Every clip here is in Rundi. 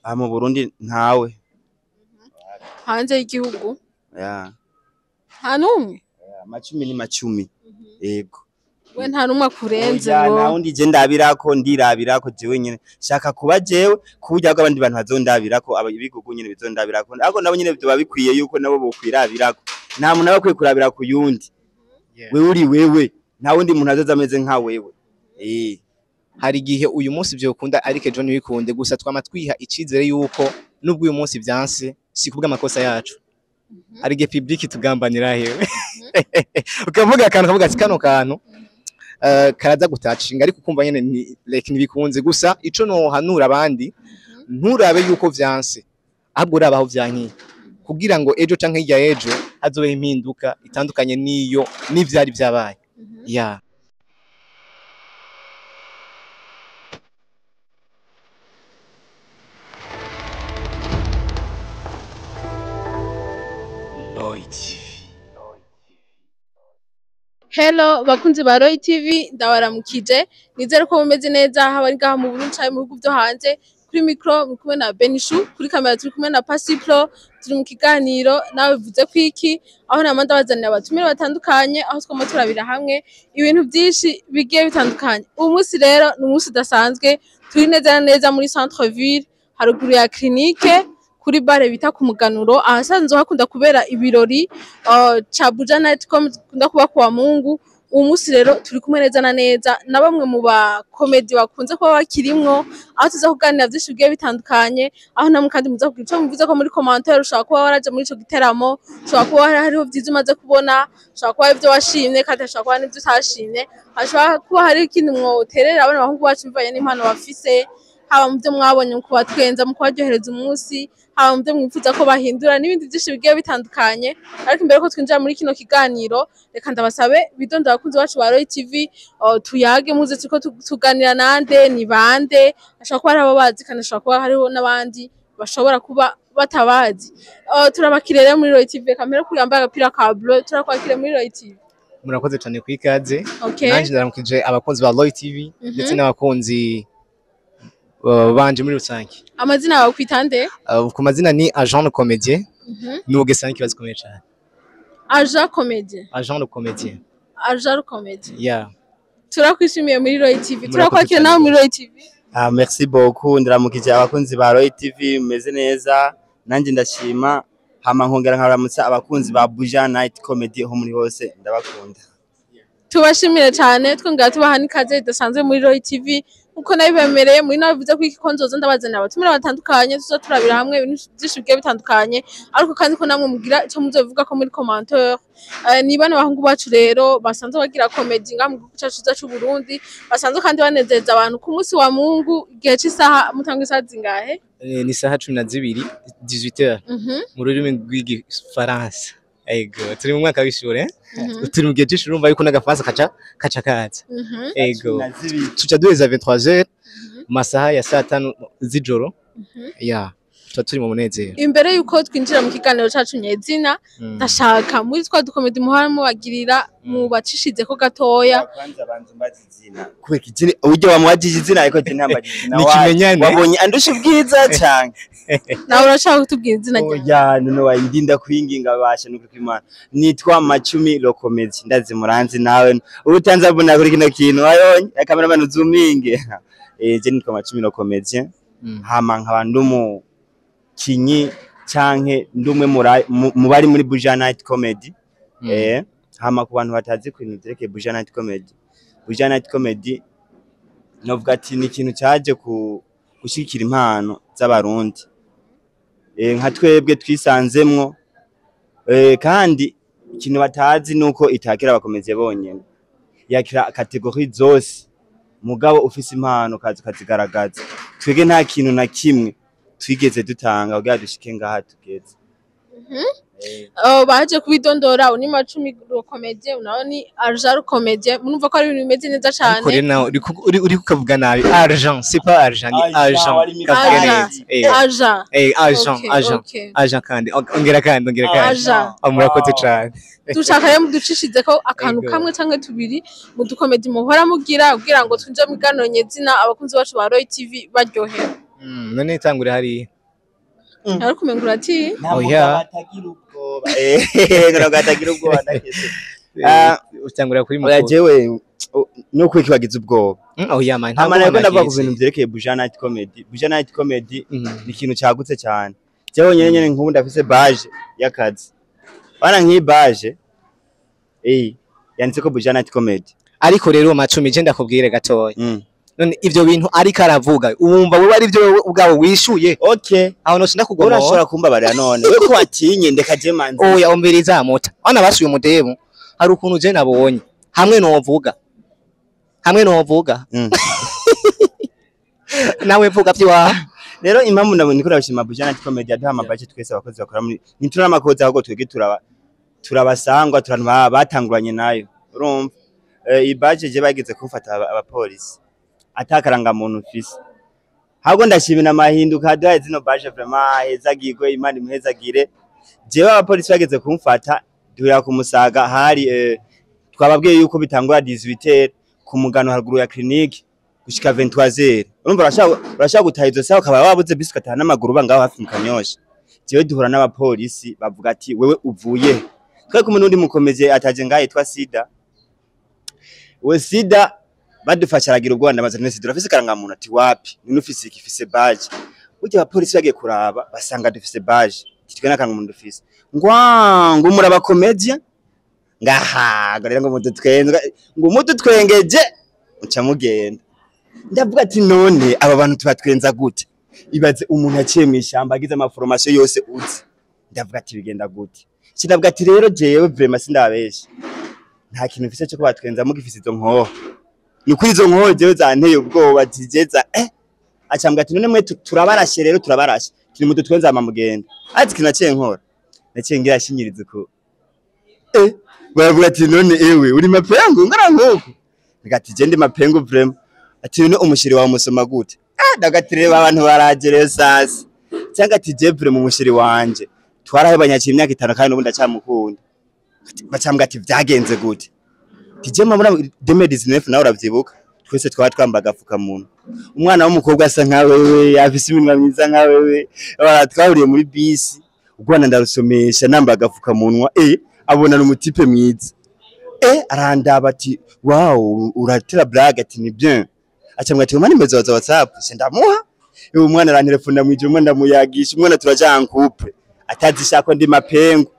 Aha mu Burundi ntawe. Hanze y'igihugu? Ya. Nta n'umwe? Macumi ni Macumi. Yego. We nta n'umwe akurenze? Oya, ngo nta wundi je ndabirako, ndirabirako jewe nyene. Shaka kuba jewe kuburyo bw'abandi abandi bantu bazondabirako, aba ibigugu nyene bizondabirako. Ariko nabo nyene vyoba bikwiye yuko nabo bokwirabirako. Nta muntu aba akwiye kurabira ku yundi. Wewe uri wewe, nta wundi muntu azoza ameze nka wewe. Hari igihe uyu munsi vyokunda ariko ejo ntibikunde, gusa twama twiha icizere yuko nubwo uyu munsi vyanse si kubw'amakosa yacu. Hari igihe public tugambanira hewe, ukavuga akantu, ukavuga ati kano kantu karaza gutacinga, ariko ukumva nyene ni like ntibikunze. Gusa ico nohanura abandi, nturabe yuko vyanse, ahubwo uraba aho vyankiye kugira ngo ejo canke hirya y'ejo hazobeho impinduka itandukanye n'iyo n'ivyari vyabaye. Yeah. Lloyd TV. Hello bakunzi ba Roy TV, ndabaramukije, nizere ko mumeze neza haba ari ngaha mu Burundi canke mu bihugu vyo hanze. Kuri micro muri kumwe na Benishu, kuri kamera turi kumwe na Pasipro. Turi mu kiganiro nawe bivuze kwiki, aho nama ndabazanira abatumire batandukanye, aho twama turabira hamwe ibintu vyinshi bigiye bitandukanye. Uyu munsi rero ni umunsi udasanzwe, turi neza na neza muri centre ville, haruguru ya clinique, kuri bare bita ku Muganuro, ahasanzwe hakunda kubera ibirori ca Buja Night Com kunda kuba kuwa Mungu. Uwo munsi rero turi kumwe neza na neza na bamwe mu bakomedi bakunze kuba bakirimwo, aho tuza kuganira vyinshi bigiye bitandukanye, aho namwe kandi muza kugira ico muvuze ko muri commentaire. Ushobora kuba waraje muri ico giteramo, ushobora kuba hariho vyiza umaze kubona, ushobora kuba hari ivyo washimye kandi hashobora kuba n'ivyo utashimye, hashobora kuba hari ikindi mwoterera abana bahungu bacu bivanye n'impano bafise, haba mu vyo mwabonye mu kubatwenza, mu kubaryohereza umunsi, haba mu vyo mwifuza ko bahindura n'ibindi vyinshi bigiye bitandukanye. Ariko imbere ko twinjira muri kino kiganiro, reka ndabasabe bidonda abakunzi bacu ba Roy TV, tuyage muze turiko tuganira nande, ni bande. Ashobora kuba hari abo bazi kandi ashobora kuba hariho n'abandi bashobora kuba batabazi. Turabakiriye rero muri Roy TV. Reka mpere kuri yambaye agapira ka bleu. Turakwakiriye muri Roy TV. Murakoze cyane ku ikaze. Okay. Nanje ndaramukije abakunzi ba Lloyd TV ndetse n'abakunzi banje muri rusange. Amazina yawe kwita nde? Ku mazina ni Agent le Comédien. N'ubwo ni ikibazo gikomeye cyane. Agent Comédien? Agent le Comédien. Agent Comédien. Yeah. Turakwishimiye muri Roy TV. Murakoze Turakwakiriye cyane nawe muri rwose. Roy TV. Ah, merci beaucoup, ndaramukije abakunzi ba Roy TV, meze neza, nanjye ndashima, hama nkongera nkaramutsa abakunzi ba Buja Night Comedy aho muri hose, ndabakunda. Tubashimire cyane, twongera tubaha n'ikaze ridasanzwe muri Roy TV. Nkuko nabibemereye muri nawe bivuze ko iki ko nzoza ndabazanira abatumire batandukanye, tuza turabira hamwe ibintu byinshi bigiye bitandukanye, ariko kandi ko namwe mugira ico muzobivuga ko muri commentaire. Ni bano bahungu bacu rero basanzwe bagira comedy ngaha mu gihugu cacu ciza c'u Burundi, basanzwe kandi banezeza abantu ku munsi wa Mungu igihe c'isaha mutanga isaha zingahe? Ni saha 12, 18h mu rurimi rw'igifaransa. Ego, turi mu mwaka w'ishure, eh? Turi mu gihe c'ishure, urumva yuko n'agafaransa kaca kaza. Ego. 12. Tuca duheza 23h, mu masaha ya saa tanu z'ijoro. Yeah. Tuba turi mu munezero. Imbere yuko twinjira mu kiganiro cacu nyezina, ndashaka muri twa dukomedi muhora mubagirira mubacishizeko gatoya. Kwanza banza mbaza izina, kubera izina uburyo wamubajije izina, ariko je ntambajije izina. Ni ikimenyane. Wabonye andusha ubwiza canke? Nawe urashaka kutubwira izina ryawe? Oya, none wayindinda kwinginga basha nuko kwimana. Nitwa Macumi Lokomezi, ndazi muranzi nawe ubutanza mbona kuri kino kintu wayonye cameraman uzuminge. Je nitwa Macumi Lokomezi, hama nkaba ndumukinyi canke ndumwe mu bari muri Buja Night Comedy. Hama ku bantu batazi ku bintu vyerekeye Buja Night Comedy, Buja Night Comedy novuga ati ni ikintu caje ku gushigikira impano z'abarundi, nka twebwe twisanzemwo. Kandi ikintu batazi nuko itakira abakomezi bonyene, yakira catégories zose, mugabo ufise impano ukaza ukazigaragaza. Twebwe nta kintu na kimwe twigeze dutanga kugira dushike ngaha tugeze. Baje kubidondora, uni Macumi Comédien, nawe ni Arjar Comédien, murumva ko ari ibintu bimeze neza Ariko cane. rero nawe uri kukavuga nabi. Argent, c'est pas argent, ni Agent, agent. wari mi- Kavuga Agent. neza. Agent. Agent, Okay, agent. okay. Agent kandi ongera kandi, ongera kandi. Agent. Ah, murakoze cane. Dushaka rero muducishizeko akantu Ego. kamwe canke tubiri mu dukomedi muhora mugira kugira ngo twinjire mu kiganiro nyezina, abakunzi bacu ba Roy TV baryohewe. None tangure hariya. Ariko umenga uratinya. Nta Oya. mugabo atagira ubwoba. Ngo atagira ubwoba, ndakese. Ah, Utangura kuri oya, mukuru. Jewe nuko iki wagize ubwoba? Oya man, ntabwo Amana ko ndavuga ku nagize. bintu vyerekeye Buja Night Comedy. Buja Night Comedy ni ikintu cagutse cyane. Jewe nyene nk'ubu ndafise badge y'akazi. Bana, nk'iyi badge yanditse ko Buja Night Comedy. Ariko rero Macumi, je ndakubwire gatoya. None ivyo bintu ariko aravuga, wumva wewe ari byo wewe ubwawe wishuye? Okay. Aho no sindakugomora. Urashobora kumbabarira none. We ko watinye, ndeka je manzi. Oya, umviriza muta. Ana basuye umudemu. Hari ukuntu je nabonye. Hamwe novuga. Hamwe novuga. Nawe vuga vyiwa. Rero impamvu ndabona niko ndabashima, Buja Night Comedy yaduha ama badge twese abakozi bakora muri, ntitura amakozi, ahubwo twebwe turabasangwa, turantu batanguranye nayo. Urumva? Iyi badge je bageze kumfata abapolisi atakaranga muntu mfise. Ahubwo ndashimira amahinduka aduhaye zino badge, vraiment hezagirwe, Imana imuhezagire. Jewe abapolisi bageze kumfata, duhurira ku Musaga, hari twababwiye yuko bitangura 18h ku mugano haruguru ya clinique gushika 23h. Urumva urashaka gutaha izo saha ukaba wabuze bisi, ugataha n'amaguru, bangaho hafi mu Kanyosha. Jewe duhura n'abapolisi bavuga ati: "Wewe uvuye he?" Twari kumwe n'undi mukomeze ataje ngaho yitwa Sida. We Sida badufasha aragira ubwoba. Ndabaza: "None Sida, urafise karangamuntu?" Ati: "Wapi." "None ufise iki?" "Ifise badge." Burya abapolisi bagiye kuraba basanga dufise badge, titwe n'akarangamuntu dufise. Ngwa ngo muraba comédien ngaha, ngo rero ngo mudutwenze, ngo mudutwengeje muca mugenda. Ndavuga ati: "None aba bantu tubatwenza gute?" Ibaze umuntu yaciye mu ishyamba, agize ama formation yose uzi. Ndavuga ati: "Bigenda gute?" Sinavuga ati: "Rero jewe vraiment sindabesha, nta kintu mfise cyo kubatwenza, mugifise izo nkoho." Ni kuri izo nkoho jewe zanteye ubwoba zigeza acambwa ati: "None mwe turabarashe rero, turabarashe, turi mudutwenza hama mugenda." Ati ikintu naciye nkora, naciye ngira ashinyiriza uko baravuga ati: "None ewe uri mapengu ngara nkuko?" Ngati: "Je ndi mapengu vraiment." Ati: "None umushiri wawe musoma gute?" Ah, ndagati reba abantu baraje rero sasa. Cyangwa ati: "Je vraiment umushiri wanje twarahebanye haciye imyaka 5 kandi n'ubu ndacyamukunda." Bacambwa ati: "Vyagenze gute?" Ati: "Je mabona 2019, nawe uravyibuka, twese twaba twambaye agapfukamunwa, umwana w'umukobwa asa nka wewe, afise iminwa myiza nka wewe, twahuriye muri bisi, urwana ndarusomesha nambaye agapfukamunwa, abona ni umutype mwiza, arandaba ati: 'Wow, uratera blague,' ati: 'Ni bien.' Acambwa ati: 'Umwana nimero za WhatsApp.' Sindamuha. Uwo mwana arantelefona mwijoro, umwana ndamuyagisha, umwana turaja en couple atazi ko ndi mapengu."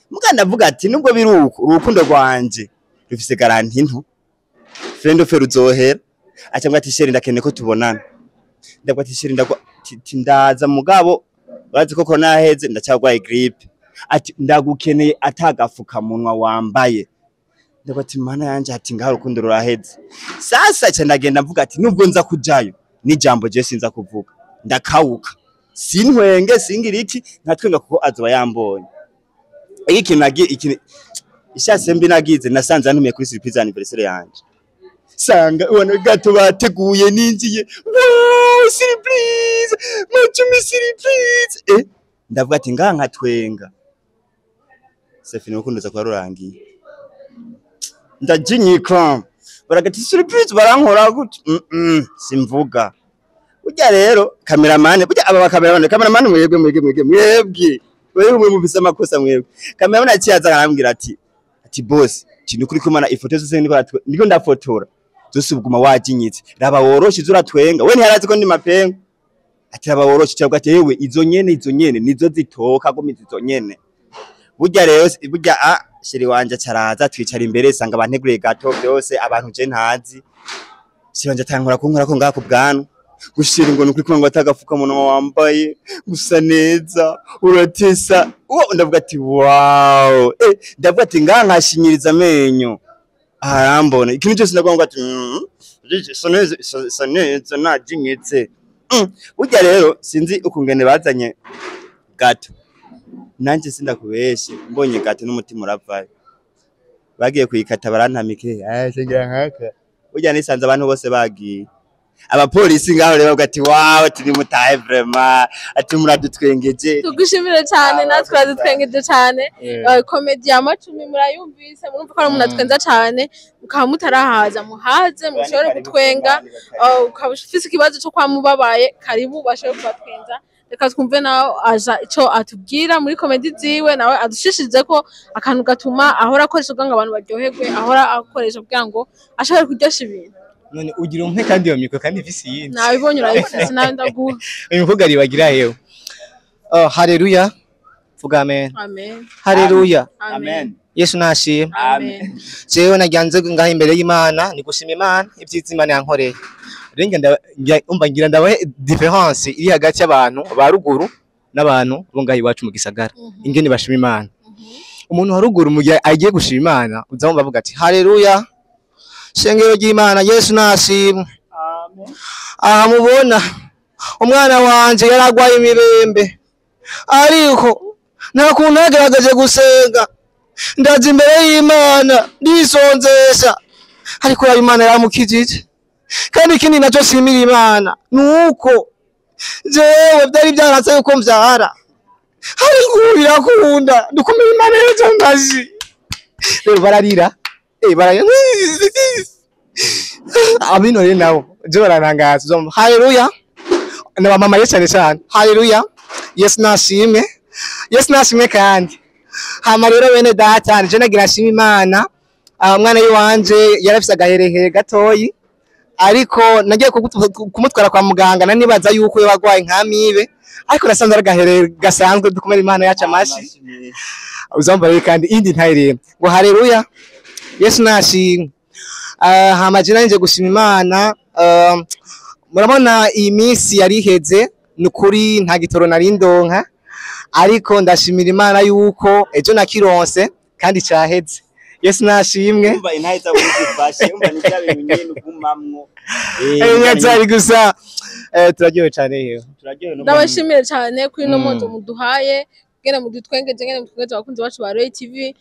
Muga ndavuga ati: "Nubwo biri uko, urukundo rwanje rufise garantie nto, fendo fe ruzohera." Acambwa ati: "Chéri, ndakeneye ko tubonana." Ndavuga ati: "Chéri, ndagwa ti ndaza, mugabo urazi ko corona yaheze, ndacyarwaye grippe." Ati: "Ndagukeneye atagafukamunwa wambaye." Ndavuga ati: "Mana yanje," ati: "Ngaho urukundo ruraheze sasa." Ca ndagenda mvuga ati: "Nubwo nza kujayo n'ijambo je sinza kuvuga, ndakawuka, sintwenge, singira iki, nkatwenga kuko azoba yambonye." Iki kintu nagiye, iki ishase mbi nagize, nasanze antumiye kuri surprise anniversaire yanje, sanga ubona gato bateguye, ninjiye: "Wow, surprise, Macumi, surprise!" Ndavuga ati: "Ngaha nkatwenga, c'est fini, urukundo za kwa rurangiye." Ndajinyika, baragati surprise, barankora gute? Simvuga. Burya rero cameraman, burya aba bakameramani, cameraman mwebwe, mwebwe, mwebwe, mwebwe, mwebwe mwe mufise amakosa mwebwe. Cameraman aciye aza arambwira ati: "Boss," ati: "nukuri kumana ifoto zose niko ndafotora zose uguma wajinyitse, raba woroshe izo uratwenga." We ntiyarazi ko ndi mapengu. Ati: "Raba woroshe." Cyangwa ati: "Yewe, izo nyene, izo nyene nizo zitoka, gumiza izo nyene." Burya rero, burya a chéri wanje caraza, twicara imbere, sanga banteguriye gâteau byose, abantu je ntazi. Chéri wanje atangura kunkora ko ngaha ku bwanwa gushira, ngo nukuri kumwe ngo atagafukamunwa wambaye gusa neza, uratesa. Uwo ndavuga ati: "Wow." Ndavuga ati: "Ngaha nkashinyiriza amenyo arambona ikintu cyose." Ndavuga ngo ati: "Sa neza, sa neza najinyitse." Burya rero sinzi ukungene bazanye gâteau, nanjye sindakubeshe, mbonye gâteau n'umutima uravayo. Bagiye kuyikata barantamike, singira nkaka. Burya nisanze abantu bose bagiye, abapolisi ngaho rero bavuga ati: "Wow," ati: "nimutahe vraiment," ati: "muradutwengeje." Tugushimire cyane, natwe uradutwengeje cyane. Comedy ya Macumi murayumvise, murumva ko ari umuntu atwenza cyane. Mukaba mutarahaza, muhaze mushobore gutwenga. Ukaba ufise ikibazo cyo kwa mubabaye, karibu bashobore kubatwenza. Reka twumve nawe aja ico atubwira muri comédie ziwe, nawe adushishirize ko akantu gatuma ahora akoresha kugira ngo abantu baryoherwe, ahora akoresha kugira ngo ashobore kuryosha ibintu. None ugira umpe kandi iyo micro kandi ifise iyindi? Nabibonye, urayifise, nawe ndaguha. Uyu mukobwa aribagira hewe. Oh, haleluya, vuga amen. Amen. Haleluya. Amen. Yesu nashimwe. Amen. Jewe nagianze ngaha imbere y'Imana ni gushima Imana ibyiza Imana yankoreye. Rero umva, ngira ndabahe différence iri hagati y'abantu ba ruguru n'abantu bo ngaha iwacu mu gisagara, ingene bashima Imana. Umuntu wa ruguru mu gihe agiye gushima Imana, uzamva avuga ati: "Haleluya, shengero ry'Imana, Yesu nashimwe. Aha mubona umwana wanje yaragwaye imibembe, ariko nta kuntu nagaragaje gusenga, ndaza imbere y'Imana ndisonzesha, ariko yaba Imana yaramukijije. Kandi ikindi nacyo shimira Imana ni uko jewe byari byaranse yuko mvyara, ariko ubu birakunda, dukomeye Imana ejo ngazi." Rero bararira, bararira. Abino rero nabo je barantangaza. Uzumva: "Haleluya," n'abamama rero cyane cyane: "Haleluya, Yesu nashimwe, Yesu nashimwe." Kandi hama rero bene data, je nagira nshima Imana. Umwana w'iwanje yarafise agaherehere gatoyi, ariko nagiye kumutwara kwa muganga, nanibaza yuko yoba agwaye nk'amibe, ariko nasanze ari agaherehere gasanzwe. Dukomere Imana yacu amashi. Uzumva rero kandi indi ntayiremba ngo: "Haleluya, Yesu nashimwe." Hama je nanje gushima Imana. Murabona iyi minsi yari iheze, ni ukuri nta gitoro nari ndonka, ariko ndashimira Imana yuko ejo nakironse kandi caheze. Yesu nashimwe. Umva, intahe zagufashe, umva, ni bya bintu nyene ugumamwo. Nyazari gusa, turaryohewe cane hewe. Turaryohewe no Ndabashimiye cyane kuri ino moto muduhaye ngene mudutwengeje, ngene mutwengeje abakunzi bacu ba Roy TV.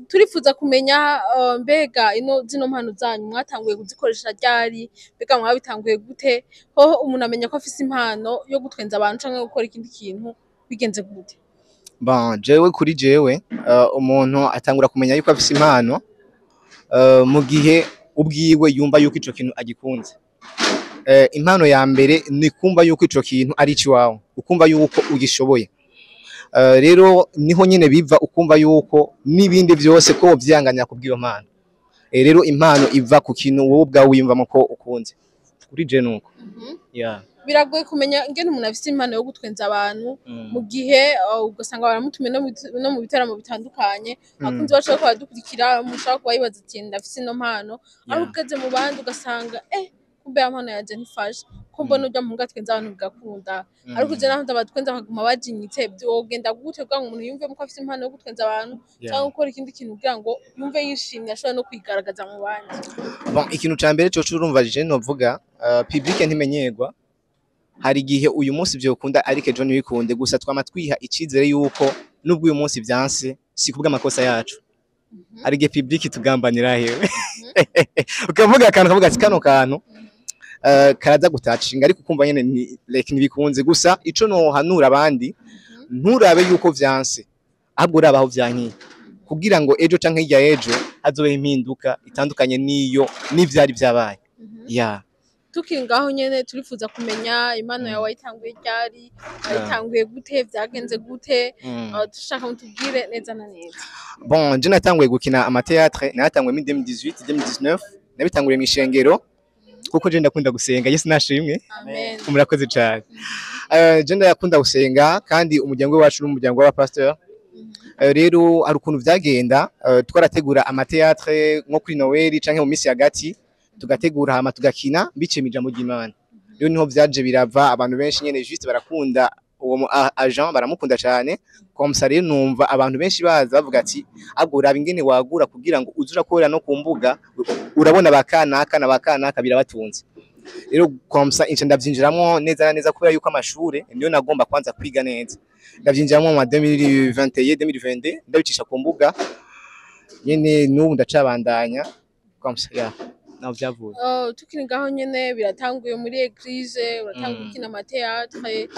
Turifuza kumenya, mbega ino zino mpano zanyu mwatanguye kuzikoresha ryari? Mbega mwabitanguye gute? Hoho umuntu amenya ko afise impano yo gutwenza abantu canke gukora ikindi kintu bigenze gute? Bon, jewe kuri jewe, umuntu atangura kumenya yuko afise impano mu gihe ubwiwe yumva yuko ico kintu agikunze. Impano ya mbere ni kumva yuko ico kintu ari iwawe, ukumva yuko ugishoboye. Rero niho nyene biva, ukumva yuko n'ibindi vyose ko wovyanganya kubw'iyo mpano. Rero impano iva ku kintu wowe ubwawe wiyumvamo ko ukunze. Kuri je nuko. Yeah. Biragoye kumenya ingene umuntu afise impano yo gutwenza abantu mu gihe ugasanga baramutumiye no mu bitaramo bitandukanye. Abakunzi bacu bariko baradukurikira, mushobora kuba yibaza ati: "Ndafise ino mpano," ariko ugeze mu bandi ugasanga kumbe ya mpano yanje ntifashe, ko mbona urya muhungu atwenza abantu bigakunda, ariko je naho ndabatwenza bakaguma bajinyitse. Vyogenda gute kugira ngo umuntu yumvemo ko afise impano yo gutwenza abantu canke gukora ikindi kintu kugira ngo yumve yishimye, ashobore no kwigaragaza mu bandi? Bon, ikintu ca mbere coco, urumva, je novuga public ntimenyerwa. Hari igihe uyu munsi vyokunda ariko ejo ntibikunde. Gusa twama twiha icizere yuko nubwo uyu munsi vyanse, si kubw'amakosa yacu. Hari igihe public tugambanira hewe, ukavuga akantu, ukavuga ati kano kantu karaza gutacinga, ariko ukumva nyene ni like ntibikunze. Gusa ico nohanura abandi, nturabe yuko vyanse, ahubwo uraba aho vyankiye, kugira ngo ejo canke hirya y'ejo hazobeho impinduka itandukanye n'iyo n'ivyari vyabaye. Yeah. Tukiri ngaho nyene, turifuza kumenya impano yawe wayitanguye ryari, wayitanguye gute, vyagenze gute? Dushaka mutubwire neza na neza. Bon, je natanguye gukina ama théâtre, natanguye muri 2018, 2019, nabitanguriye mu ishengero kuko je ndakunda gusenga. Yesu nashimwe. Amen. Murakoze cyane. Je ndakunda gusenga kandi umuryango wacu n'umuryango w'abapasteur. Rero hari ukuntu vyagenda, twarategura ama théâtre nko kuri Noël canke mu misi hagati, tugategura hama tugakina biciye mu ijambo ry'Imana. Rero niho vyaje birava, abantu benshi nyene juste barakunda uwo agent, baramukunda cyane. Comme ça rero numva abantu benshi baza bavuga ati: "Ahubwo uraba ingene wagura kugira ngo uze urakorera no ku mbuga, urabona bakanaka na bakanaka birabatunze." Rero comme ça inca ndavyinjiramwo neza na neza, kubera yuko amashure niyo nagomba kwanza kwiga neza. Ndavyinjiramwo mu 2021, 2022, ndabicisha ku mbuga nyene, n'ubu ndacabandanya. Comme ça, yeah, naho vyavuye. Tukiri ngaho nyene, biratanguye muri église, uratanguye gukina ama théâtre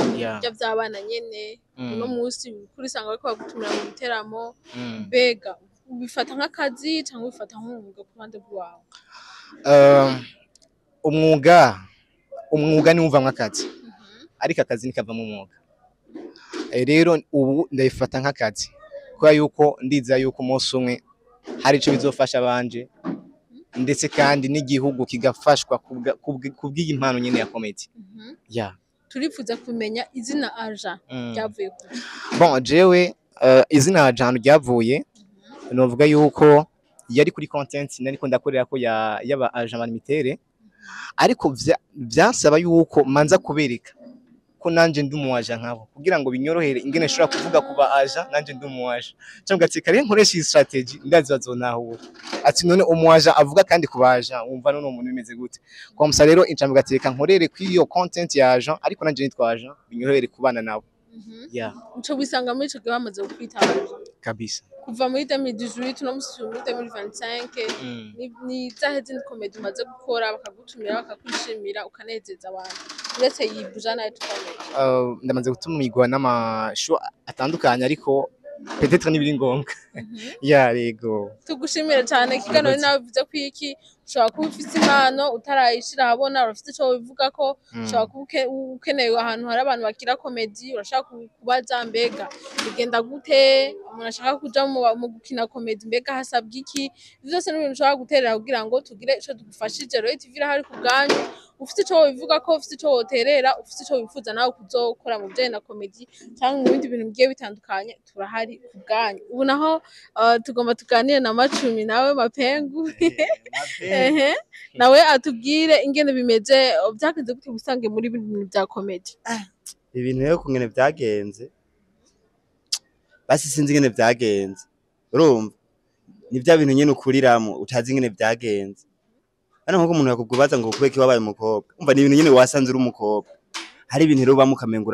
bya vy'abana nyene. Uno munsi kuri usanga bariko bagutumira mu biteramo. Mbega ubifata nk'akazi cyangwa ubifata nk'umwuga ku ruhande rwawe? Umwuga niwo uvamwo akazi. Ariko akazi nikavamo umwuga. Rero ubu ndabifata nk'akazi kubera yuko ndiza yuko umunsi umwe hari ico bizofasha abanje, ndetse kandi n'igihugu kigafashwa kubw'iyi mpano nyene ya comedy. Yeah. Turifuza kumenya izina Aja ryavuye ku Bon, jewe izina Aja ryavuye, novuga yuko yari kuri content nariko ndakorera ko ya yaba agent militaire, ariko vyansaba yuko manza kubereka ko nanje ndi umu agent nkabo, kugira ngo binyorohere ingene nshobora kuvuga kuba agent nanje ndi umu agent. Cyangwa ati kare nkoresha iyi strategy, ndazi bazonahura ati none umu agent avuga kandi kuba agent, wumva none umuntu bimeze gute? Kwa musa rero incambwe gateka nkorere kuri iyo content ya agent, ariko nanje nitwa agent, binyorohere kubana nabo. Yeah. Uco wisanga muri ico gihe bamaze kukwita Aja? Kabisa. Kuva muri 2018 no musi muri 2025, ni izahe zindi comedy umaze gukora bakagutumira, bakakwishimira, ukanezeza abantu, uretse iyi Buja Night Comedy? Ndamaze gutumirwa n'amashow atandukanye, ariko peut-être n'ibiri ngombwa. Ya, yego. Tugushimire cyane. Ikiganiro nawe bivuze ko iki ushobora kuba ufise impano utarayishira ahabona, urafite ico wivuga ko ushobora kuba ukeneye ahantu hari abantu bakira comedy, urashaka kubaza mbega bigenda gute, umuntu ashaka kuja mu gukina comedy mbega hasabwa iki? Ivyo vyose ni ibintu ushobora guterera kugira ngo tugire ico tugufashije. Royal TV irahari ku bwanyu. Ufite ico wivuga ko, ufite ico woterera, ufite ico wifuza nawe kuzokora mu bijanye na comedy cyangwa mu bindi bintu bigiye bitandukanye, turahari ku bwanyu. Ubu naho tugomba tuganire na Macumi, nawe Mapengu. Ehe, nawe atubwire ingene bimeze, byagenze gute usange muri bino bintu bya comedy. Ibintu rero kungene vyagenze, basi sinzi ingene vyagenze. Urumva ni vya bintu nyene ukuriramo utazi ingene vyagenze. Hano nkuko umuntu yakubaza ngo kubera iki wabaye umukobwa, umva ni ibintu nyene wasanze uri umukobwa. Hari ibintu rero ubamo ukamenga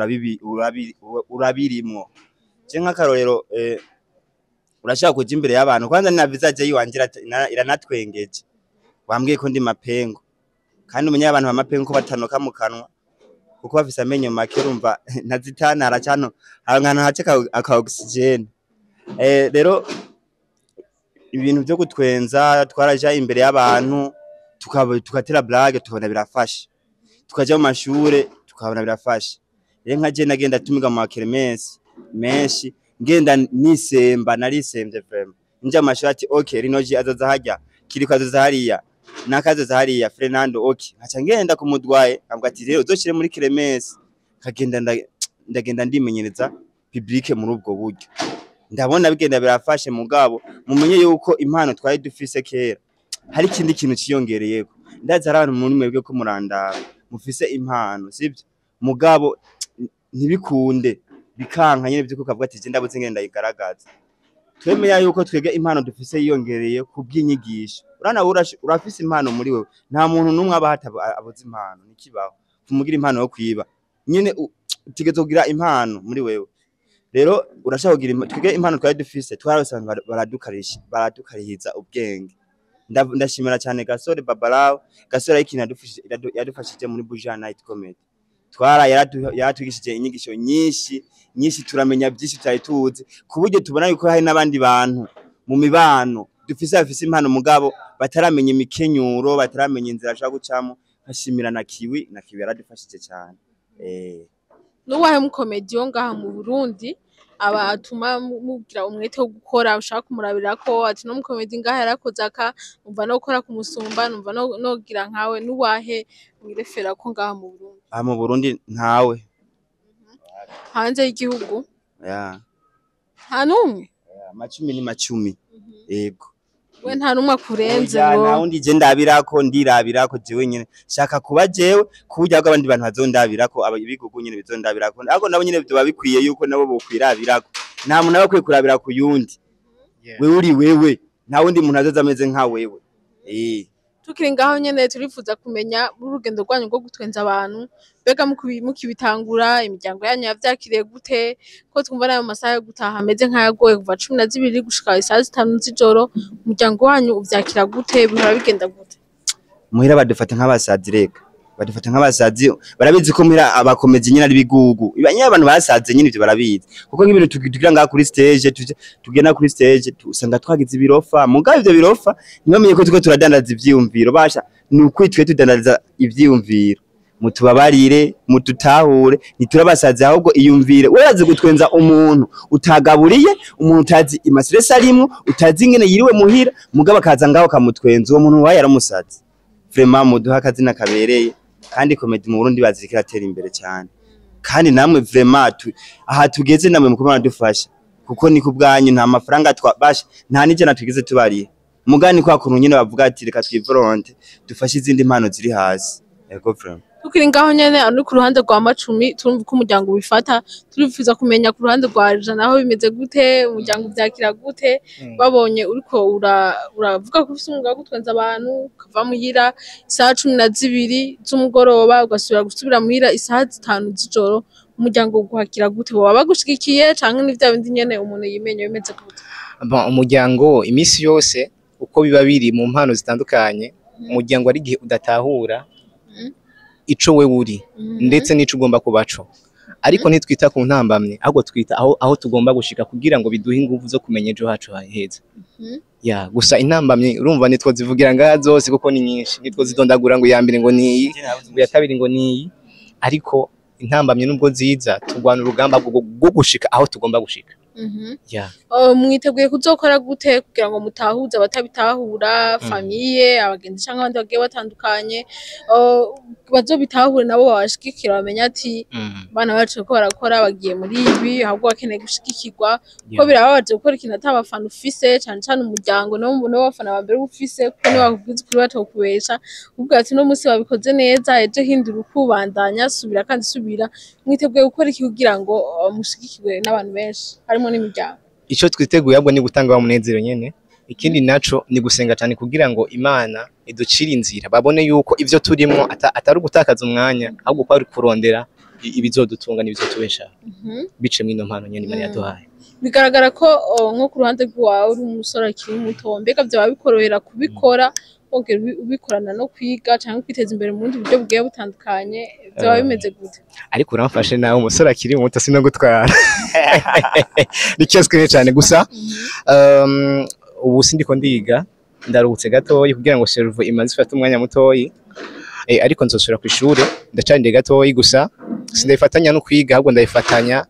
urabirimwo. Je nk'akarorero, urashaka kuja imbere y'abantu, kwanza na visage yiwanje iranatwengeje. Wambwiye ko ndi Mapengo, kandi umenye abantu ba Mapengo ko batanoka mu kanwa kuko bafise amenyo make. Urumva ntazitana haracano ahantu hace aka oxygene. Rero ibintu vyo gutwenza, twaraja imbere y'abantu tugatera blague, tukabona birafasha, tukaja mu mashure tukabona birafasha. Rero nka je nagenda tumiga mu makermesse menshi, ngenda nisemba, narisemvye vraiment. Nja mu mashure ati okay, Rinoji azoza harya, Kiriko azoza hariya, nakazoza hariya, Fernando okay. Nkaca ngenda kumudwaye avuga ati rero uzoshire muri kermesse. Nkagenda ndagenda ndimenyereza public muri ubwo buryo, ndabona bigenda birafashe. Mugabo mumenye yuko impano twari dufise kera hari ikindi kintu ciyongereyeko. Ndazi hari abantu muri mwebwe ko murandaba mufise impano, sivyo? Mugabo ntibikunde, bikanka nyene vyuko ukavuga ati je ndabuze ingene ndayigaragaza. Twemera yuko twebwe impano dufise yiyongereye ku bw'inyigisho. Urana urafise impano muri wewe, nta muntu n'umwe aba abuze impano, ntikibaho kumugira impano yo kwiba nyene. Utegerezwa kugira impano muri wewe. Rero urashaka kugira twebwe impano twari dufise twarose abantu baradukarihiza ubwenge. Ndashimira cyane Gasore Babalawo. Gasore ari ikintu yadufashije muri Buja Night Comedy. Twara yaratwigishije inyigisho nyinshi nyinshi, turamenya byinshi tutari tuzi, ku buryo tubona yuko hari n'abandi bantu mu mibano dufise bafise impano mugabo bataramenya imikenyuro, bataramenya inzira ashobora gucamo. Nkashimira na Kiwi, na Kiwi yaradufashije cyane. N'uwahe mukomedi wo ngaha mu Burundi aba atuma mugira umwete wo gukora, ushaka kumurabira ko ati no mukomedi ngaha yarakoze aka, numva no gukora kumusumba, numva no nogira nkawe? N'uwahe mwirefera ko ngaha mu Burundi? Aha mu Burundi ntawe. Hanze y'igihugu? Ya. Nta n'umwe? Ya, Macumi ni Macumi, yego. We nta n'umwe akurenze? Oya, ngo nta wundi je ndabirako, ndirabirako jewe nyene. Shaka kuba jewe ku buryo ahubwo abandi bantu bazondabirako, ibigugu nyene bizondabirako, ariko nabo nyene vyoba bikwiye yuko nabo bokwirabirako. Nta muntu aba akwiye kurabira ku yundi. Wewe uri wewe, nta wundi muntu azoza ameze nka wewe. Tukiri ngaho nyene, turifuza kumenya muri urugendo rwanyu rwo gutwenza abantu, mbega mukibitangura imiryango yanyu yavyakiriye gute, ko twumva n'ayo masaha yo gutaha ameze nk'ayagoye, kuva 12 gushika isaha 5 z'ijoro? Umuryango wanyu uvyakira gute? Bihora bigenda gute? Muhira badufata nk'abasazi, reka badufata nk'abasazi. Barabizi ko muhira abakomezi nyine ari bigugu. Iba nyine abantu basaze nyine, ivyo barabizi, kuko nk'ibintu tugira ngaha kuri stage, tugenda kuri stage usanga twagize ibirofa. Mugabo ivyo birofa ntibamenye ko turiko turadandaza ivyiyumviro. Basha ni ukuri twe tudandariza ivyiyumviro. Mutubabarire, mututahure, ntiturabasazi, ahubwo iyumvire urazi gutwenza umuntu utagaburiye, umuntu utazi imasiresi arimwo, utazi ingene yiriwe muhira, mugabo akaza ngaho kamutwenza, uwo muntu waye yaramusazi. Vraiment muduha akazina kabereye, kandi comedy mu Burundi bazirikira atera imbere cyane, kandi namwe vraiment aha tugeze namwe muko dufasha, kuko ni kubwanyu, nta mafaranga twabasha, nta n'ijana twigeze tubariye, mugani kwa kuntu nyine bavuga ati reka twivoronte dufashe izindi mpano ziri hasi. Ego vraiment. Tukiri ngaho nyene ari ku ruhande rwa Macumi, turumva ko umuryango ubifata. Turifuza kumenya ku ruhande rwa Arja naho bimeze gute, umuryango uvyakira gute babonye uriko uravuga ko ufise umwuga wo gutwenza abantu, ukava muhira isaha 12 z'umugoroba, ugasubira gusubira muhira isaha 5 z'ijoro? Umuryango uguhakira gute? Boba bagushigikiye canke ni vya bindi nyene umuntu yimenya? Bimeze gute? Bon, umuryango iminsi yose uko biba biri mu mpano zitandukanye, umuryango ari igihe udatahura ico we uri ndetse n'ico ugomba kubaco, ariko ntitwita ku ntambamye, ahubwo twita aho tugomba gushika kugira ngo biduhe inguvu zo kumenya ejo hacu heza. Ya gusa intambamye urumva nitwo zivugira ngaha zose kuko ni nyinshi, nitwo zidondagura ngo iya mbere ngo ni iyi, ngo iya kabiri ngo ni iyi, ariko intambamye nubwo ziza turwana urugamba rwo gushika aho tugomba gushika. Ya. Mwiteguye kuzokora gute kugira ngo mutahuze abatabitahura, famille, abagenzi canke abandi bagiye batandukanye, bazobitahure nabo babashigikira, bamenye ati bana bacu ko barakora, bagiye muri ibi, ahubwo bakeneye gushigikirwa, ko birababaje gukora ikintu ata bafana ufise, cane cane umuryango nibo bafana ba mbere uba ufise, kuko nibo bakubwiza ukuri batokubesha, ukubwira ati uno musi wabikoze neza, ejo hindura ukubandanya, subira kandi subira. Mwiteguye gukora iki kugira ngo mushigikirwe n'abantu benshi harimo n'imiryango? Ico twiteguye ahubwo ni gutanga wa munezero nyene. Ikindi naco ni gusenga cyane kugira ngo Imana iducire inzira, babone yuko ivyo turimwo atari ugutakaza umwanya, ahubwo ko ari kurondera ibizodutunga n'ibizotubeshaho bice mw'ino mpano nyene Imana yaduhaye. Bigaragara ko nko ku ruhande rwawe uri umusore akiri muto. Mbega vyoba bikorohera kubikora wongera ubikorana no kwiga canke kwiteza imbere mu bundi buryo bugiye butandukanye? Vyoba bimeze gute? Ariko uramfashe nawe, umusore akiri muto sino gutwara ni kibazo kinini cyane. Gusa ubu sindiko ndiga, ndaruhutse gatoyi kugira ngo cerveau imaze ifate umwanya mutoyi, ariko nzosubira ku ishure, ndacandiye gatoyi. Gusa sindabifatanya no kwiga, ahubwo ndabifatanya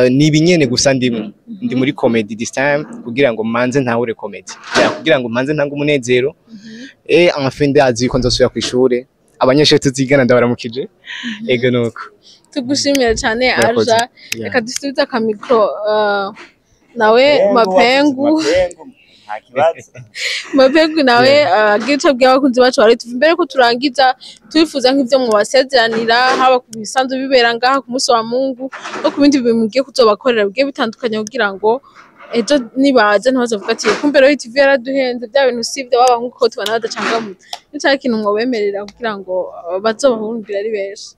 ni ibinyene gusa ndimwo, ndi muri comedy this time kugira ngo manze ntahure comedy, ya, kugira ngo manze ntange umunezero. Enfin ndazi ko nzosubira ku ishure. Abanyeshuri tuzigana ndabaramukije. Ego nuko. Tugushimire cyane. Murakoze. Arja, reka dusubize akamicro nawe Mapengu. Nta kibazo. Mapengu nawe agira ico abwira abakunzi bacu bari tuva imbere ko turangiza. Twifuza nk'ivyo mubasezeranira, haba ku bisanzwe bibera ngaha ku munsi wa Mungu no ku bindi bintu mugiye kuzobakorera bigiye bitandukanye, kugira ngo ejo nibaze ntibazovuga ati kumbe rero TV yaraduhenze, bya bintu sivyo baba, nkuko tubona badacangamutse. Ni ikintu mwobemerera kugira ngo bazobahurumbire ari benshi?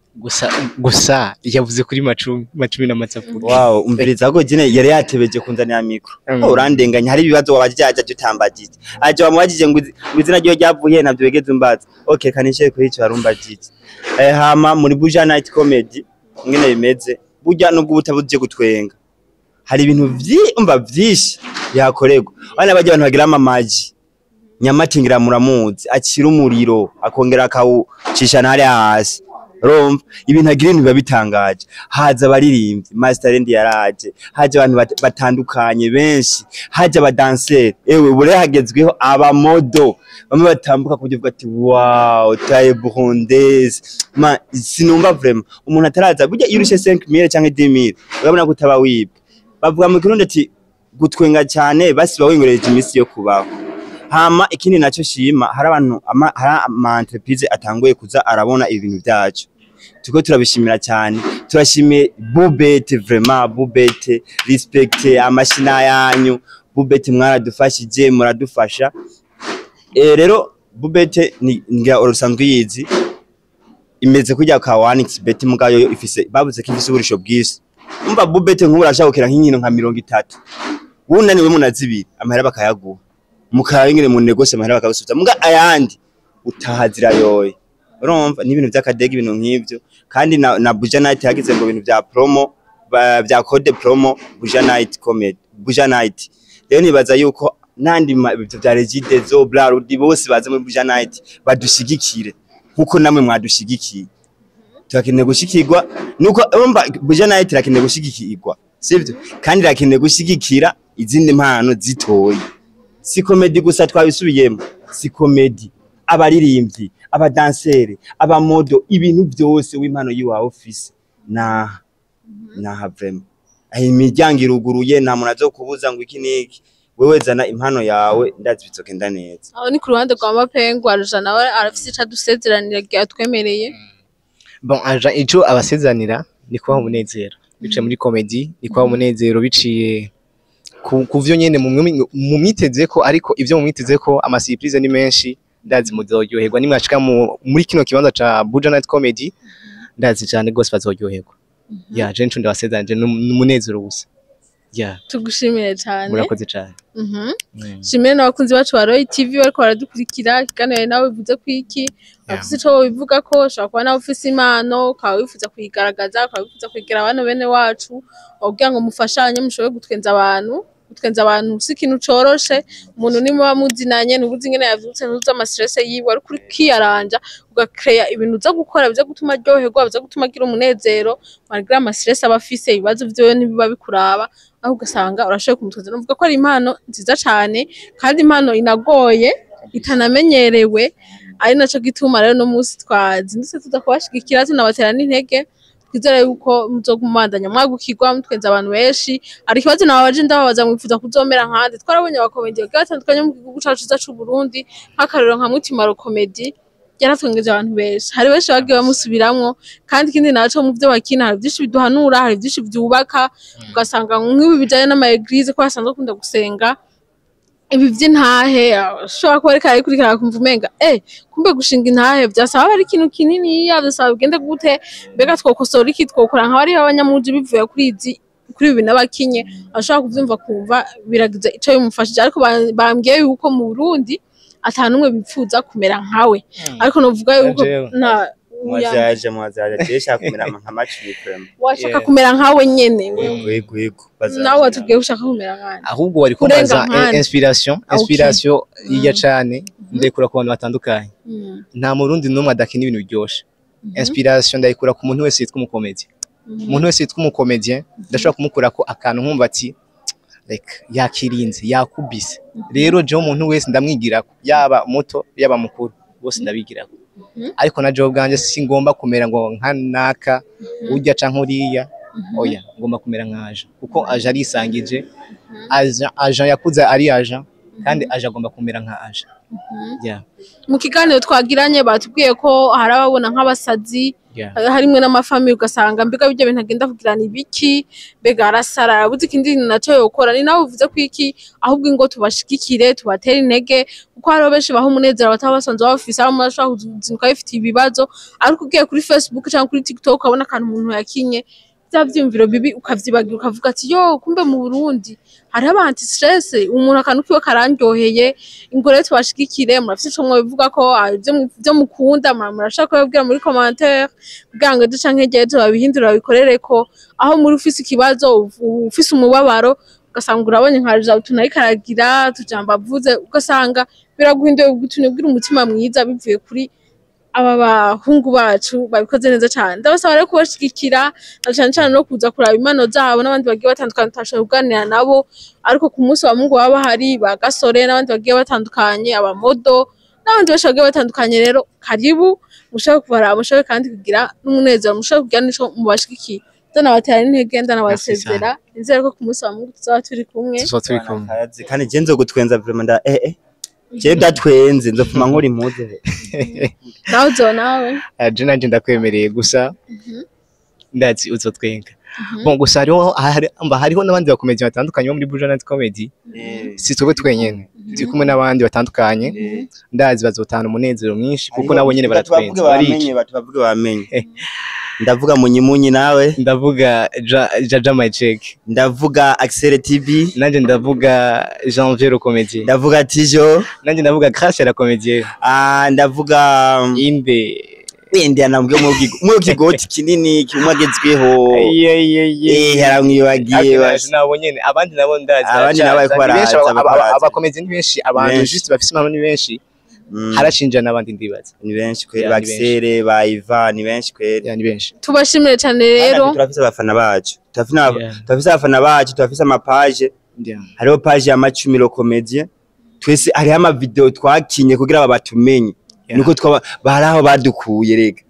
Gusa yavuze kuri Macumi, Macumi na Matsafuki. Wow, umviriza ko jene yari yatebeje kunzanira micro. Urandenganya, hari ibibazo wabajije aje utambagije. Aje wamubajije ngo izina ryo ryavuye, ntabyo wigeze umbaza. Okay, kanishe kuri ico warumbagije. Hama muri Buja Night Comedy ngene bimeze. Burya nubwo ubutabuje gutwenga, hari ibintu umva vyinshi yakorerwa. Bana bajya abantu bagira amamaji. Nyamatingira muramuzi, akira umuriro akongera akawucisha hariya hasi. Urumva ibintu agira, ibintu biba bitangaje. Haza abaririmbyi, Master Land yaraje, haje abantu batandukanye benshi, haje abadanseri, ewe ubu rero hagezweho abamodo bamwe batambuka ku buryo uvuga ati wow, taille burundaise. Ma sinumva vraiment umuntu ataraza. Burya iyo urushe 5000 canke 10000 urabona ko utaba wibwe. Bavuga mu Kirundi ati gutwenga cyane basi bawingoreje iminsi yo kubaho. Hama ikindi naco shima, hari abantu hari ama entreprise atanguye kuza arabona ibintu byacu, turiko turabishimira cyane. Turashimiye Bubete, vraiment Bubete, respect, amashina yanyu Bubete, mwaradufashije, muradufasha. Rero Bubete ni ngira urusanzwe yizi imeze kujya ka 1xBet, mugayo yo ifise, bavuze ko ifise uburisho bwinshi. Umva Bubete nk'ubu urashaka gukina nk'inkino nka 30, wunaniwe mu na zibiri amahera bakayaguha, mukaba ingene mu negose amahera bakagusubiza, muga ayandi utahazira yoye. Urumva ni ibintu by'akadege, ibintu nk'ivyo. Kandi na Buja Night yagize ngo ibintu bya promo bya code promo Buja Night Comedy, Buja Night. Rero nibaza yuko nandi ibyo bya Regideso, Brarudi, bose baze muri Buja Night badushigikire nkuko namwe mwadushigikiye. Turakeneye gushikirwa, nuko urumva Buja Night irakeneye gushigikirwa, sivyo? Kandi irakeneye gushigikira izindi mpano zitoye. Si comédie gusa, twabisubiyemo, si comédie, abaririmbyi, abadansere, abamodo, ibintu byose w'impano yiwawe ufise naha naha, vraiment aho imiryango iruguruye, nta muntu azokubuza ngo iki n'iki. Wewe zana impano yawe, ndazi bizogenda neza. Aho ni ku ruhande rwa Mapengu. Aruja nawe arafise ico adusezeranira atwemereye. Bon, aja ico abasezanira ni kubaha umunezero biciye muri comedy, ni kubaha umunezero biciye ku vyo nyene mumwiteze ko, ariko ivyo mumwiteze ko ama surprise ni menshi. Ndazi muzoryoherwa nimwashika muri kino kibanza ca Buja Night Comedy. Ndazi cane gose bazoryoherwa. Ya, je nico ndabasezeranje, n'umunezero gusa, ya. Tugushimire cane. Murakoze cane. Shimire n'abakunzi bacu ba Roy TV bariko baradukurikira. Ikiganiro nawe bivuze ko iki ufise ico wobivuga, ko ushobora kuba nawe ufise impano, ukaba wifuza kuyigaragaza, ukaba wifuza kwegera abana bene wacu kugira ngo mufashanye, mushobore gutwenza abantu. Gutwenza abantu si ikintu coroshe. Umuntu nimuba muzinanye, ntubuzi ingene yavyutse, ntuzi ama stress yiwe, ariko uriko ukiyaranja, ugakeya ibintu uza gukora biza gutuma aryoherwa, biza gutuma agira umunezero malgré ama stress aba afise. Ibibazo vyiwe ntibiba bikuraba, aho ugasanga urashoboye kumutwenza. Novuga ko ari impano nziza cane, kandi impano inagoye, itanamenyerewe, ari naco gituma rero no musi twazindutse tuza kubashigikira, tunabatera n'intege. Twizere yuko muzogumandanya mwagukirwa, mutwenza abantu benshi. Ariko ikibazo nababaje, ndababaza: mwifuza kuzomera nkande? Twarabonye abakomedi bagiye batandukanye mu gihugu cacu ciza c'Uburundi, nk'akarorero nka Mutima Comedy yaratwengeje abantu benshi, hari benshi bagiye bamusubiramwo. Kandi ikindi naco, mu vyo bakina hari vyinshi biduhanura, hari vyinshi vyubaka. Ugasanga nk'ibi bijanye n'ama église, ko basanzwe bakunda gusenga, ibi vy'intahe, ashobora kuba ariko arabikurikirana akumva umenga kumbe gushinga intahe vyasaba ari ikintu kininiya, vyasaba bigende gute? Mbega twokosora iki? Twokora nka bariya abanyamuji bivuye kuri izi, kuri ibi n'abakinye? Ashobora kuvyumva, kumva biragize ico bimufashije. Ariko bambwiye yuko mu Burundi ata n'umwe bipfuza kumera nkawe, ariko novuga yuko Jewe. na Mwazaje, mwazaje, je shaka kumera nka Macumi vraiment. Washaka Yeah. kumera nkawe nyene? Yego, yego, yego. Bazaje. Nawe watubwiye ko ushaka kumera nkande? Ahubwo wari Kurenga kumbaza nkande. Inspiration. Ah, okay. Inspiration iya cane ndayikura ku bantu batandukanye. Nta murundi n'umwe adakina ibintu biryoshe. Inspiration ndayikura ku muntu wese yitwa umukomedi. Umuntu wese yitwa umukomedien ndashobora kumukurako akantu nkumva ati like yakirinze, yakubise. Rero jewe umuntu wese ndamwigirako, yaba muto yaba mukuru, bose ndabigirako. Ariko na jewe ubwanje singomba kumera ngo nka naka urya canke uriya, oya, ngomba kumera nka aja, kuko aja arisangije, aja, aja yakuze ari aja, kandi aja agomba kumera nka aja, yeah. Mu kiganiro twagiranye batubwiye ko hari ababona nk'abasazi, harimwe n'ama famille, ugasanga mbega bijya bintu agenda kugira ni ibiki? Mbega arasara, arabuze ikindi kintu naco yokora? Ni nawe uvuze ko iki, ahubwo ingo tubashigikire, tubatere intege, kuko hariho benshi baha umunezero bataba basanzwe bafise, aho umuntu ashobora kuzinduka bifitiye ibibazo, ariko ugiye kuri Facebook cyangwa kuri TikTok ukabona akantu umuntu yakinye, bya vyiyumviro bibi ukavyibagira, ukavuga ati yo, kumbe mu Burundi hariho aba anti stress, umuntu akantu kiwe karandyoheye. Ingo rero tubashigikire. Murafise ico mwobivuga ko ivyo mukunda, murashaka kubabwira muri commentaire, kugira ngo ejo canke hirya y'ejo babihindure, babikorereko. Aho muri ufise ikibazo, ufise umubabaro, ugasanga urabonye nka Jabu tunariko aragira tujambo avuze, ugasanga biraguhinduye, ugutumye ugira umutima mwiza bivuye kuri aba bahungu bacu babikoze neza cane. Ndabasaba rero kubashigikira, na cane cane no kuza kuraba impano zabo n'abandi bagiye batandukanye tutashoboye kuganira nabo, ariko ku munsi wa Mungu baba bahari, ba Gasore n'abandi bagiye batandukanye, abamodo n'abandi benshi bagiye batandukanye. Rero karibu mushobore kubaraba, mushobore kandi kugira n'umunezero, mushobore kugira n'ico mubashigikiye. Ndanabatera n'intege, ndanabasezera, nizere ko ku munsi wa Mungu tuzaba turi kumwe. Tuzoba turi kumwe. Akazi, kandi je nzogutwenza vraiment, nda je ndatwenze, nzopfuma nkora impuzu. Nawe uzo nawe. Je nanje ndakwemereye, gusa ndazi uzotwenga. Bon, gusa hariho hariho n'abandi bakomedi batandukanye bo muri Buja Night Comedy. Si twebwe twenyene, turi kumwe n'abandi batandukanye. Ndazi bazotahana umunezero mwinshi, kuko nabo nyene baratwenza, tubavuge barica. Bamenye, batubavuge bamenye. Ndavuga Munyimunyi, nawe? Ndavuga Jaja My Check. Ndavuga Axel TV. Nanje ndavuga Janvier Comedy. Ndavuga Tijo. Nanje ndavuga Crash la Comédie. Ah, ndavuga inde? Wende anambwe mu kigoti kinini kimwe agezweho. Ye. Haramwibagiye. Nabo nyene, abandi nabo ndazi Abandi nabo bariko baracaza. Ni benshi. baraza, bariko baraza. Abakomedi ni benshi, abantu Benshi. juste bafise impano ni benshi. Harashinja n'abandi ndibaza. Ni benshi kweri. Yeah, ni benshi. Baxere ba Iva ni benshi kweri. Yeah, ni benshi. Tubashimire cyane rero. Kandi turafise abafana bacu, turafise turafise abafana bacu, turafise amapaje. Hariho page ya Macumiro Comedien twese, hariho amavideo twakinye kugira aba batumenye. Nuko twaba bari aho badukuye rega.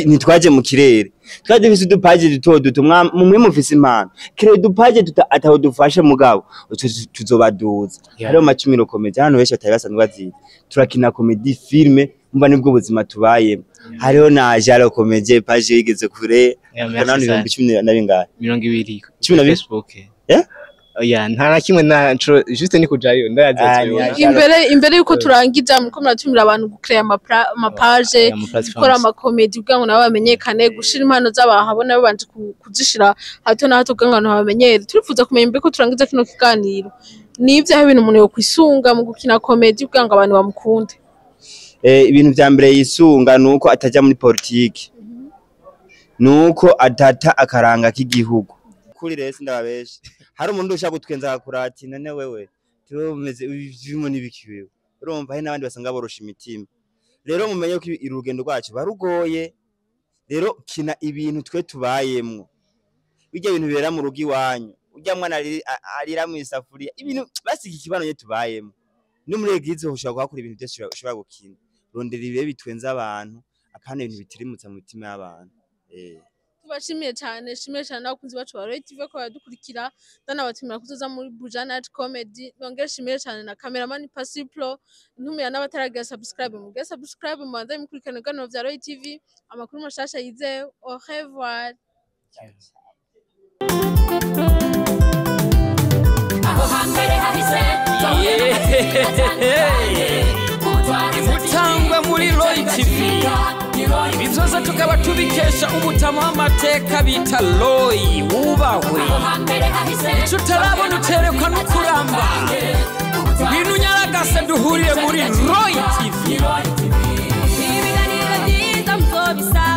Ntitwaje mu kirere, twari dufise udupaje duto duto. Mumwe mufise impano kire udupaje duto ataho dufashe, mugabo utwo tuzobaduza. Hariho Macumiro Comedien, abantu benshi batari basanzwe bazizi. Turakina comedy film, umva nibwo buzima tubayemo. Hariho na Jalo Comedien, page yigeze kure. Yeah, merci Nani sana. 12,000? 20. 12? Facebook. Eh? Oya, nta na kimwe na nco juste ni kujayo ndayazi. Ah, Tubibona. Imbere yuko turangiza, muriko muratumira abantu gucrea amapaje, Yeah, ama platforms. gukora amakomedi kugira ngo nabo bamenyekane, gushira impano z'abahabona babanje kuzishira hato na hato kugira ngo abantu babamenyere. Turifuza kumenya, imbere ko turangiza kino kiganiro, ni ivyahe ibintu umuntu yokwisunga mu gukina komedi kugira ngo abantu bamukunde? Ibintu vya mbere yisunga nuko ataja muri politiki, nuko atata akaranga k'igihugu. Kuri rero sindababesha, hari umuntu ushaka gutwenza akakurati none wewe tiwe umeze ibimo n'ibiki wewe. Urumva hari n'abandi basanga borosha imitima. Rero mumenye ko urugendo rwacu barugoye. Rero kina ibintu twe tubayemwo, bijya bintu bibera mu rugo iwanyu, urya mwana arira mu isafuriya, ibintu basiga ikibano nye tubayemo. No muri eglise ushobora kuhakora ibintu byose ushobora gukina. Rondera ibihe bitwenza abantu, apana ibintu bitirimutsa mu mitima y'abantu. Tubashimiye cyane, shimiye cyane n'abakunzi bacu ba Royal TV ko baradukurikira, ndanabatumira kuzoza muri Buja Night Comedy. Nongere shimiye cyane na cameraman Pasiplo, ntumira n'abataragira subscribe, mugire subscribe, mubanze mukurikirana ibiganiro vya Royal TV, amakuru mashasha yizewe. Au revoir. Aho hambere hahise Imutangwa muri Roy TV, ibi byose tukaba tubikesha umutama w'amateka bita Roy wubahwe. Icyo utarabona uterekwa no kuramba. Ngwino unyaragase duhurire muri Roy TV. Ibiganiro byiza muzobisanga.